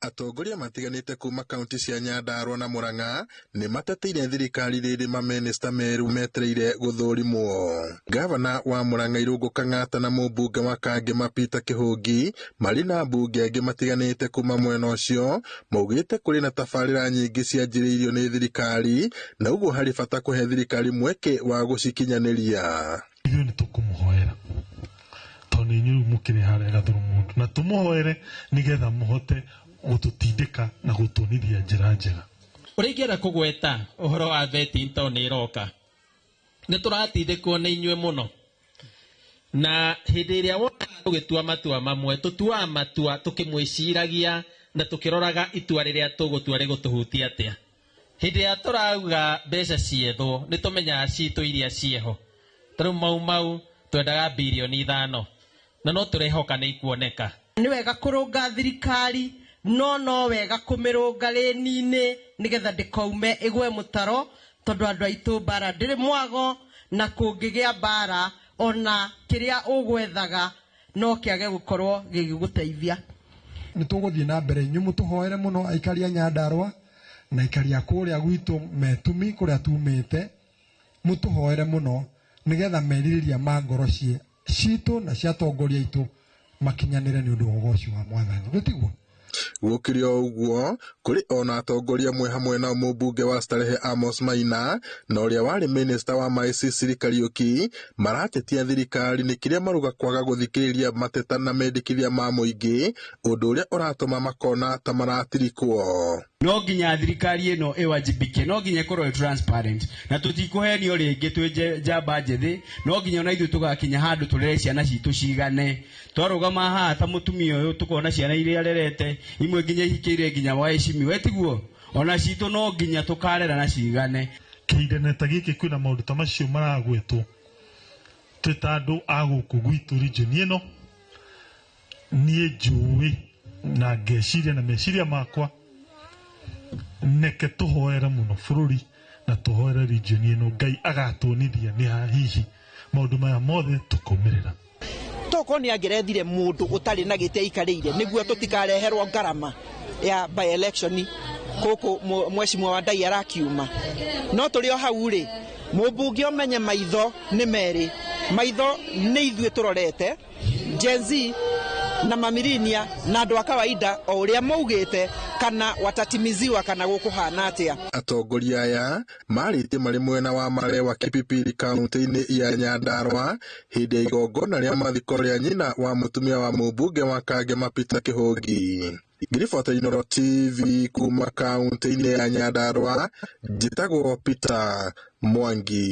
Atongoria matiganĩte kuma kaunti cia Nyandarua na Murang'a nĩ mateteire thirikari rĩrĩ mamĩnĩsta merũ metereire gũthũrimwo. Gavana wa Murang'a Irũngũ Kang'ata na mũmbunge wa Kangema Peter Kĩhũngi marĩ na ambunge angĩ matiganĩte kuma mwena ũcio maugĩte kũrĩ na tabarĩra nyingĩ cianjĩrĩirio nĩ thirikari na ũguo harĩ bata kũhe thirikari mweke wa gũcikinyanĩria. Ithuĩ nĩ tũkũmũhoera tondũ nĩ inyuĩ rĩu mũkĩrĩ harĩa gathuru mũndũ na tũmũhoere nĩgetha mũhote gũtũtindĩka na gũtuonithia njĩra njega. Ũrĩa ingĩenda kũgweta ũhoro wa vetting tondũ nĩ ĩroka, nĩ tũratindĩkwo nĩ inyuĩ mũno, na hĩndĩ ĩrĩa wona tũgĩtua matua mamwe, tũtuaga matua tũkĩmwĩciragia na tũkĩroraga itua rĩrĩa tũgũtua rĩgũtũhutia atĩa. Hĩndĩ ĩrĩa tũrauga mbeca ciethwo, nĩ tũmenyaga citũ iria cieho. Ta rĩu Mau Mau twendaga birioni 5 na no tũrehoka nĩ ikuoneka. Nĩ wega kũrũnga thirikari, no no wega kũmĩrũnga rĩni-inĩ nĩgetha ndĩkaume ĩgwe mũtaro, tondũ andũ aitũ mbara ndĩrĩ mwago, na kũngĩgĩa mbara ona kĩrĩa ũgwethaga no kĩage gũkorwo gĩgĩgũteithia. Nĩ tũgũthiĩ na mbere, inyuĩ mũtũhoere mũno aikari a Nyandarua na aikari a kũrĩa gwitũ Metumi kũrĩa tumĩte, mũtũhoere mũno nĩgetha merirĩria ma ngoro citũ na cia atongoria aitũ makinyanĩre nĩ ũndũ wa ũgoci wa Mwathani. Gũtiguo? Gũkĩrĩ o ũguo, kũrĩ ona atongoria amwe hamwe nao mũmbunge wa Starehe Amos Maina na ũrĩa warĩ minista wa maĩ Sicily Kariuki maratetia thirikari nĩ kĩrĩa maruga kwaga gũthikĩrĩria mateta na mendekithia ma mũingĩ, ũndũ ũrĩa ũratũma makona ta maratirikwo. No nginya thirikari ĩno ĩwajibike, no nginya ĩkorwo ĩ transparent na tũtikũhenio rĩngĩ twĩ njamba njĩthĩ. No nginya ona ithuĩ tũgakinya handũ tũrere ciana citũ cigane. Twarũgama haha ta mũtumia ũyũ, tũkona ciana iria arerete imwe nginya ihikĩire nginya waheshimiwa, tiguo? Ona citũ no nginya tũkarera na cigane. Kĩhinda ta gĩkĩ kwĩna maũndũ ta macio maragwetwo, twĩ ta andũ a gũkũ gwitũ region ĩno, niĩ njũĩ na ngeciria na meciria makwa, neke tũhoere mũno bũrũri na tũhoere region ĩno, Ngai agatuonithia nĩ ha hihi maũndũ maya mothe tũkaumĩrĩra. Tokorwo nĩ angĩrethire mũndũ ũtarĩ na gĩtĩ aikarĩire nĩguo tũtikareherwo ngarama ya by election gũkũ mheshimiwa Wandayi arakiuma. No tũrĩ o hau rĩ, mũmbunge ũmenye maitho nĩ merĩ, maitho nĩ ithuĩ tũrorete Gen Z na mamirinia na andũ a kawaida o ũrĩa maugĩte kana watatimiziwa kana gũkũhana atĩa. Atongoria aya marĩtie marĩ mwena wa Malewa Kipipiri kaunti-inĩ ya Nyandarua hĩndĩ ya igongona rĩa mathiko rĩa nyina wa mũtumia wa mũmbunge wa Kangema Peter Kĩhũngi. Ngĩribota Inooro TV kuma kaunti-inĩ ya Nyandarua, njĩtagwo Peter Mwangi.